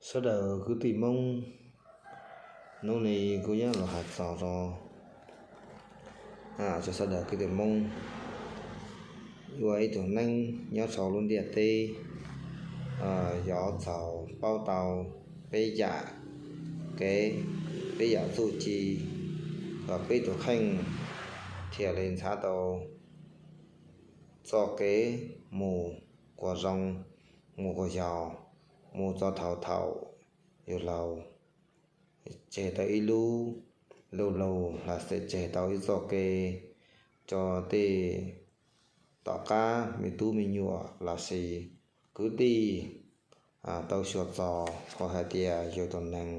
Sawv daws kwv tij Hmoob, hnub no kuv yuav los hais txog rau, rau sawv daws kwv tij Hmoob, ua ib tug neeg nyob rau lub ntiaj teb, yog txaus paub tau peb yam kev, peb yam txuj ci, kom peb tus kheej thiaj li ntxhab tau txoj kev mus kom zoo, mus kom yog, mus txog thaum thaum yus laus, tseg tau ib lub lug lug los sis tseg tau ib txoj kev rau tej tom qab me tub me nyuam los sis kwv tij tau xyuas txog qhov hais tias yus tus neeg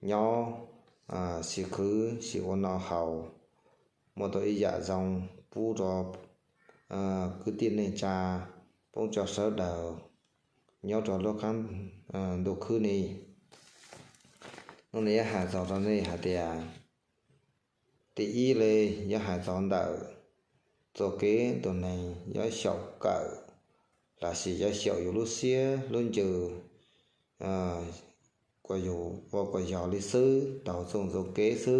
nyob sib khwv sib ua noj haus, muaj tau ib yam zoo pub rau kwv tij neej tsa, pub rau sawv daws nyob rau lub qab ntuj khwb ni. Hnub no yuav hais txog rau nej hais tias, tim ib li yuav hais txog ntawm txoj kev tus neeg yuav xyaum kawm los sis yuav xyaum yus lub siab lub ntsws, kom yus ua kom yog li xwb, taug txoj ntxuav kev xwb,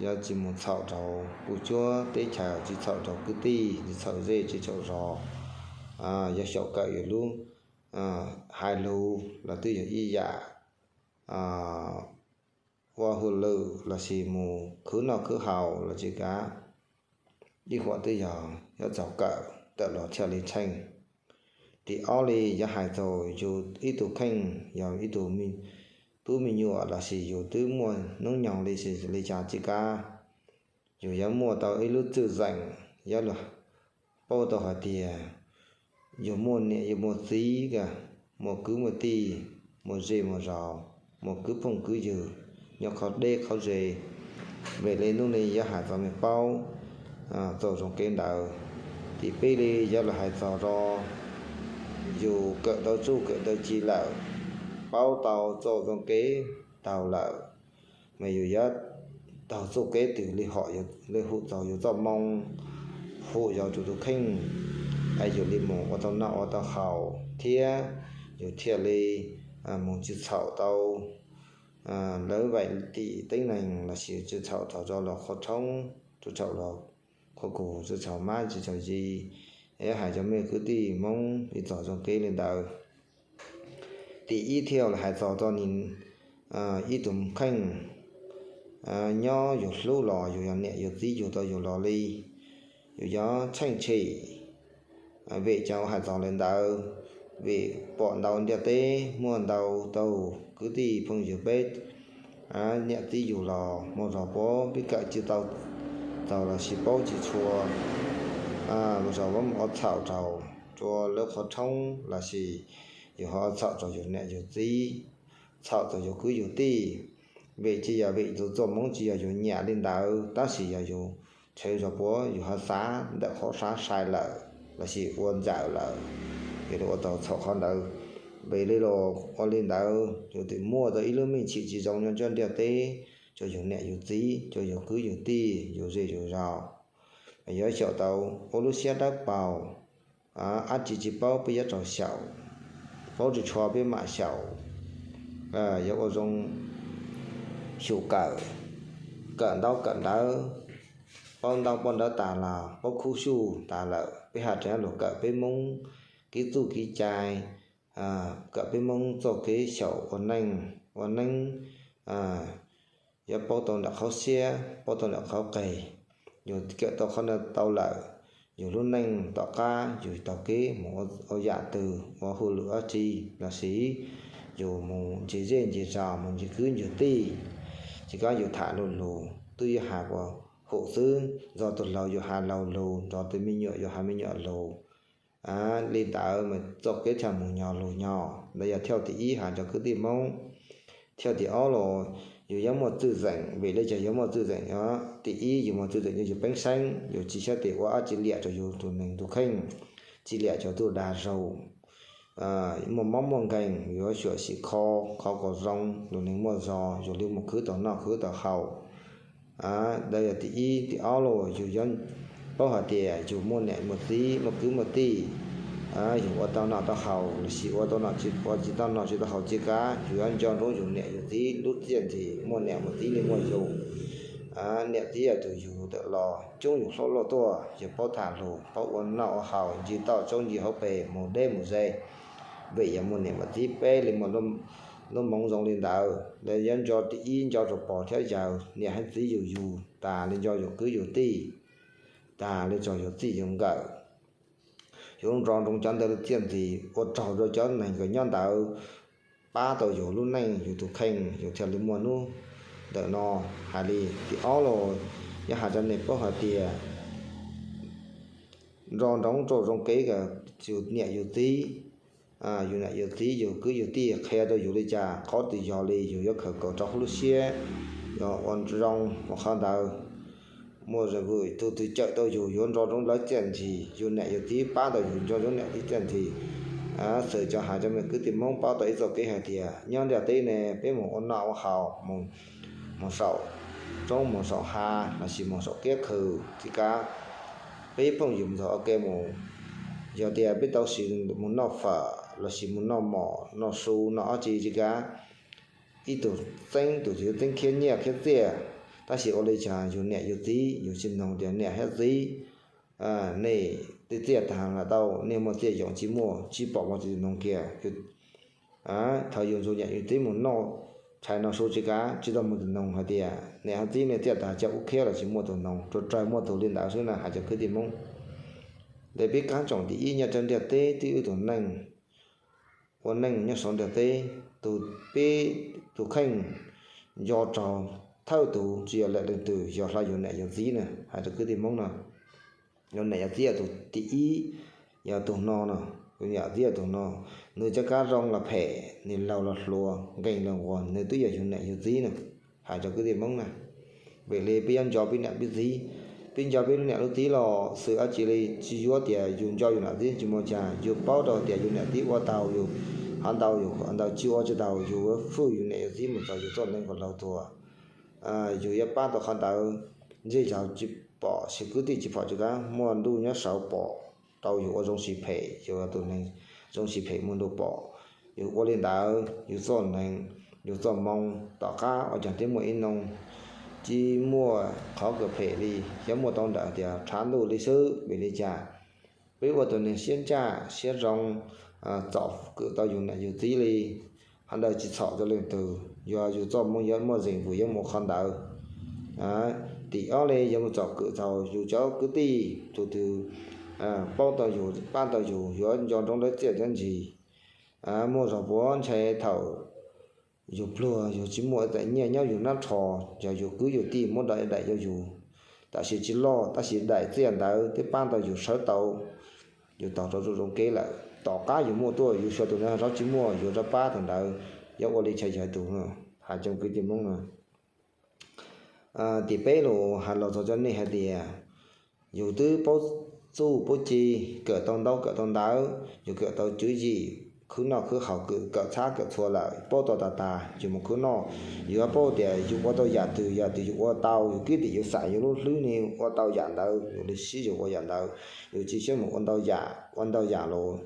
yuav tsis mus txhaum rau kuj cuab teb chaws, tsis txhaum rau kwv tij, tsis txhaum zej, tsis txhaum zos, yuav xyaum kawm yus lub hais lus los twb yog ib yam, ua hauj lwm los sis mus khwv noj khwv haus los tsis kav, ib huam twb yog yuav txaus kawm tawm los thiaj li tsheej. Tim ob li yuav hais txog yus ib tug kheej, yog ib tug tub me nyuam los sis yus twb muaj hnub nyoog li sis li cas tsis kav, yus yuav muaj tau ib lub txwj zeem, yuav paub tau hais tias yus muaj niam yus muaj txiv, muaj kwv muaj tij, muaj zej muaj zos, muaj kwv phooj kwv ywg nyob qhov deb qhov ze. Vim li hnub no yuav hais txog me paub txoj zoo kev ntawd. Tim peb li yuav los hais txog rau yus kawm tau txuj kawm tau ci lawm, paub tau txoj zoo kev taug lawm, mas yus yuav taug txoj kev twg li hom li hum txog yus txoj moo, hum yog yus tus kheej, es yus li mus ua tau noj ua tau haus thiab yus thiaj li mus tsis txhaum tau lawv vaim tim teeb neeg los sis tsis txhaum tau rau los qhov tshoob, tsis txhaum los qhov kus, tsis txhaum mab tsis txhaum zis. Es hais cov me kwv tij Hmoob li txog zoo kev li ntawd. Tim ib thiaj li hais txog rau ib tug kheej nyob yus hlub los yus yog niam yus txiv yug tau yus los li, yus yuav tsheej tshim. Vim cov hais txog li ntawd, vim pom ntau ntiaj teb muaj ntau tug kwv tij phooj ywg peb niam txiv yug los mus zos puab pib kawm tsis tau txaus los sis paub tsis tshua, mus zos puab mus ua txhaum rau, rau lawv qhov tshoob los sis yus ho txhaum rau yus niam yus txiv, txhaum rau yus kwv yus tij. Vim tsis yog vim tus txoj hmoov tsis yog yus nyiam li ntawd, tab sis yog yus tshee zos puab yus ho xav ntawm qhov xav sai lawm los sis ua ntxawm lawm, yus li ua tau txhaum qhov ntawd. Vim li los ua li ntawd yus twb muaj tau ib lub me ntsis tsis zoo nyob ntiaj teb, rau yus niam yus txiv, rau yus kwv yus tij, yus zej yus zos. Mas yuav xyaum tau ua lub siab dawb paug, dab tsi tsis paub peb yuav rau xyaum, paub tsis tshua peb mam xyaum. Yuav ua zoo xyum kawm, kawm ntaub kawm ntawv, paub ntaub paub ntawv tas los paub khub xyuj tas lawm, peb haj tseem lug kawm peb Hmoob kev txuj kev cai, kawm peb Hmoob txoj kev xyaum ua neej, ua neeb, yuav paub tau nram qhov siab, paub tau nram qhov qeg. Yus kawm tau qhov no tau lawm, yus lub neej tom qab yus taug kev mus ua yam twg, ua hauj lwm dab tsi los sis yus mus ntsis zej ntsis zos, mus ntsis kwv ntsis tij, tsis kav yus tham lus lus twb yuav hais ua hum xwb, nrog tus laus yus hais laus lus, nrog tus me nyuam yus hais me nyuam lus. Li ntawd mas txoj kev thiaj mus nyog lus nyog. Ntawd yog thiaj tim ib hais rau kwv tij Hmoob. Thiaj tim ob los yus yuav muaj txwj zeem, vim li cas yuav muaj txwj zeem? Tim ib yus muaj txwj zeem rau yus peeb xeeb, yus tsis xav tes ua dab tsi liam rau yus tus neeg tus kheej, tsis liam rau tug dag zog. Muaj mob muaj nkeeg yuav xyuam xim kho, kho kom zoo, yus neeg muaj zog yus li mus khwv tau noj khwv tau haus. Ntawd yog tim ib. Tim ob los yus yuav paub hais tias yus muaj niam muaj txiv muaj kwv muaj tij, yus ua tau noj tau haus lossis ua tau noj tsis, ua tsis tau noj tsis tau haus tsis kav, yus yuav nco ntsoov yus niam yus txiv lub txiaj ntsim, muaj niam muaj txiv li muaj yus. Niam txiv yog tus yug ntawm los coob yus hlub luaj tuaj, yus paub tham lus, paub ua noj ua haus, ncig toj roob ncig hauv pes, mus deb mus ze, vim yog muaj niam muaj txiv peb li muaj lub hmoov zoo li ntawd. Lawv yuav nco ib nco rau pog thiab yawg, niam thiab txiv yug yus tas li nco yus kwv yus tij, tas li txog yus txij yus nkawm. Yuav nco ntsoov cov ntawd lub txiaj ntsim ua raug rau cov neeg uas nyob ntawd pab tau yus lub neej yus tus kheej yus thiaj li muaj hnub ntawm no. Hais li tim ob los, yuav hais rau nej paub hais tias nco ntsoov rau zoo kev yus niam yus txiv, yus niam yus txiv yus kwv yus tij qhia rau yus li cas, qhov twg yog li yus yuav khaws kom rau hauv lub siab, yog ua zoo ua qhov ntawd. Muaj tus twg cawm tau yus yuav nco ntsoov lawv txiaj ntsim, yus niam yus txiv pab tau yus nco ntsoov niam txiv txiaj ntsim. Xwm cov hais cov me kwv tij Hmoob paub tau ib txoj kev hais tias nyob ntiaj teb ne peb mus ua noj ua haus, mus saum roob mus saum hav lossis mus saum kiab khw tsis kav, peb phooj ywg mus txog ua ke mus, yog tias peb tau sim mus noj fawm lossis mus noj mov noj su noj ob tsi tsis kav, ib tug txeeb tus twg txeeb khiab nyiaj khiab txiaj, tab sis ua li cas yus niam yus txiv yus tsis mloog tias niam thiab txiv, nej twb txiaj tas los tau, nej muaj txiaj yoos tsis muaj tsis pom muaj tus noog kiag. Thaum yus ntxuag niam yus txiv mus noj tshais noj su tsis kav tsis tau muaj tus noog hais tias niam thiab txiv nej txiaj tas coj ub khiab los tsis muaj tus noog, rau raws muaj tus li ntawd xwb na hais cov kwv tij Hmoob. Ces peb kav tsoom tim ib nyob rau ntiaj teb twb wb tus neej ua neej nyob saum ntiaj teb, tus peb tus kheej nco raug thawj tus tsis yog lwm leej twg, yog hlo yus niam yus txiv na hais rau kwv tij Hmoob no. Yus niam yus txiv yog tus tim ib, yog tus no no, yus niam txiv yog tus no, nws cov kab zoo los phem, nws laus los hluas, nkeeg los nquag, nws twb yog yus niam yus txiv na hais rau kwv tij Hmoob na. Vim li peb yuav nco peb niam peb txiv, peb nco peb lub niam lub txiv los xwm dab tsi li tsis yuav tias yus nco yus niam txiv tsis muaj cas, yus paub rau tias yus niam txiv ua tau yus, hov ntau yus ntawd tsis ua tsis tau yus hwj yus niam yus txiv mus txog yus txoj neej kom laus tuag. Yus yuav pab tau qhov ntawd, ntsej zog tsis pom, kwv tij tsis pom tsis kav, muaj ntuj nyob saud pom tau yus ua zoo siv phem, yus tus neeg zoo siv phem muaj ntuj pom. Yus ua li ntawd yus txoj neeg, yus txoj moo tom qab ua caag thiaj muaj ib noo tsis muaj qhov kawg phem li, yuav muaj tau ntawm tias tshav ntuj li xwb. Vim li cas? Peb ua tus neeg siab ntsaj siab zoo, txom kwm tau yus niam yus txiv li, qhov ntawd tsis txhom rau leej twg, yog yus txoj moo yuav muaj zeem vwm yuav mus qhov ntawd. Tim ob li yuav mus txom kwm tau yus cov kwv tij, tus twg paub tau yus pab tau yus yuav nco ntsoov lawv txiaj lawv ntsig. Muaj zog puav ntshai thaum yus pluag yus tsis muaj ib txim nyiaj nyob yus nab rho, yog yus kwv yus tij muab daim rau yus, tam sis tsis loj tab sis daim txiaj ntawd twb pab tau yus sawv tau, yus tau rau zoo kev lawm. Tom qab yus muaj tuaj yus xyuas tus ntawd zov tsis muaj, yus zov pab tus ntawd, yuav ua li cas yog tus no. Hais cov kwv tij Hmoob no. Tim peb lus hais los txog cov nej hais tias yus twb paub txuj paub ci, kawm tau ntaub kawm tau ntawv, yus kawm tau tswv yim, khwv noj khwv haus, kawm txhab kawm txhua lawm, paub tau tas tas yus mus khwv noj, yus yuav paub tias yus ua tau yam twg, yam twg yus ua tau, yus kwv tij yus xam yus lub hlwb ne ua tau yam ntawd, yus li sib yus ua yam ntawd, yus tsis siab mus ua ntau yam, ua ntau yam los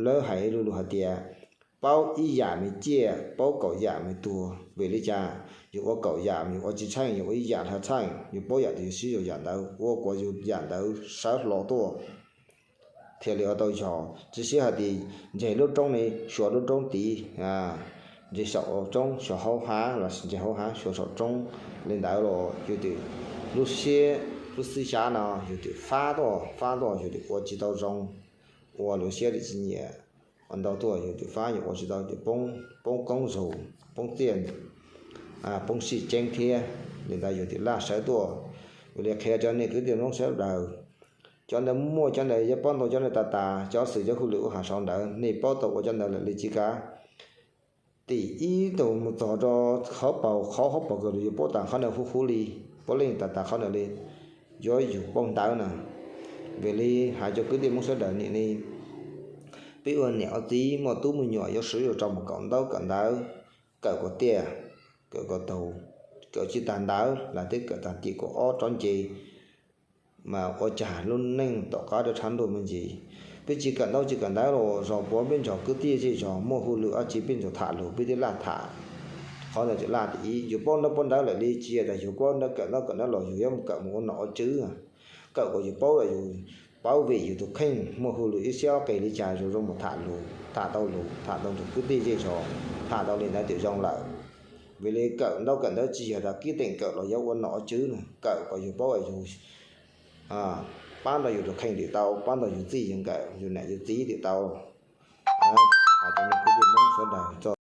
lawv hais lus hais tias paub ib yam me ciaj, paub kaum yam me tuag. Vim li cas? Yus ua kaum yam yus ua tsis tsheej, yus ua ib yam hla tsheej, yus paub yam twg yus sib yus yam ntawd, ua kom yus yam ntawd sawv hlo tuaj thiaj li ua tau yog. Tsis sib hais tias ntseg lub roob ne xyuas lub roob tid, ntseg saum roob xyuas hauv hav los sis ntseg hauv hav xyuas saum roob. Li ntawd los yus tus lub siab lub xib xyab no yus tus fab tuaj fab tuaj yus tus ua tsis tau zoo, ua lub siab lim tsis nyiam, ua ntau tuaj yus tus fab yus ua tsis tau ces poob koob zug, poob txiaj, poob sij tseeb thiab. Li ntawd yus tus laj sawv tuaj. Yus li qhia cov nej kwv tij Hmoob sawv daws, cov ntawd muaj cov ntawd yuav paub ntau cov ntawd tas tas, cov xwm cov hauj lwm ua hav saud ntawd nej paub tau ua cov ntawd lawm li tsis kav. Tim ib tug mus txog rau qhov paus, qhov qhov paus kawg los yus paub tas qhov ntawd huv huv li, paub leej tas tas qhov ntawd li, yuav yus paub ntawd na. Vim li hais cov kwv tij Hmoob sawv daws nim no peb ua niam ua txiv muaj tub muaj nyuam yuav swv yuav rau mus kawm ntaub kawm ntawv, kawm kom tiaj, kawm kom taug, kawm tsis tag ntawd los twb kawm tag tim kaum ob tsob nce, mas ua cas lub neej tom qab rau tshav ntuj me ntsis, Peb tsis kawm ntaub tsis kawm ntawv los zog puav peb ntxhov kwv tij zej zog muaj hauj lwm dab tsi peb ntxhov tham lus peb thiaj laj tham. Qhov ntawd tsis laj tim ib, yus paub ntaub paub ntawv lawm li tsis yog tas yus paub ntaub kawm ntaub kawm ntawv los yus yuav mus kawm mus ua nom ua tswv. Kawm kom yus paub, yus paub vim yus tus kheej muaj hauj lwm ib siab qis li cas yus zoo mus tham lus, tham tau lus, tham tau ntxhov kwv tij zej zog, tham tau li ntawd twb zoo lawm. Vim li kawm ntaub kawm ntawv tsis yog tas kib teem kawm los yuav ua nom ua tswv, kawm kom yus paub yus pab ntau yus tus kheej twb tau, pab ntau yus txij yus nkawm yus niam yus txiv twb tau. Hais rau kwv tij Hmoob sawv daws txog